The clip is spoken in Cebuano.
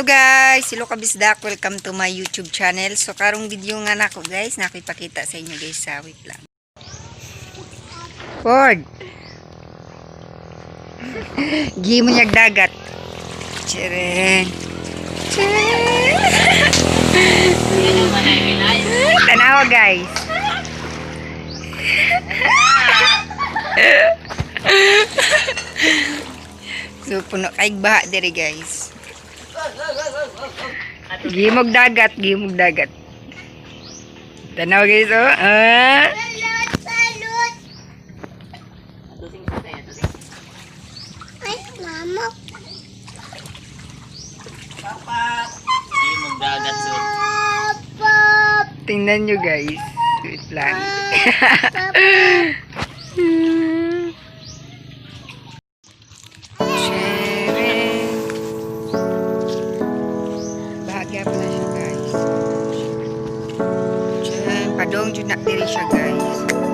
Guys, hello kabisdak. Welcome to my YouTube channel. So karong video nga nako, guys, nakipakita sa inyo, guys, sa wait lang. Ford. Gimo niyag dagat. Chiren. Chiren. Tanawa, guys. So puno kay baha diri, guys. Gimog dagat, gimog dagat. Tanaw, guys, oh. Ah. Salot, salot. Ay, mama. Hindi dagat so. Pop, Tingnan nyo, guys. Wait lang. Chere. Bahagya pa na siya, guys. Chere. Padong dyan na diri siya, guys.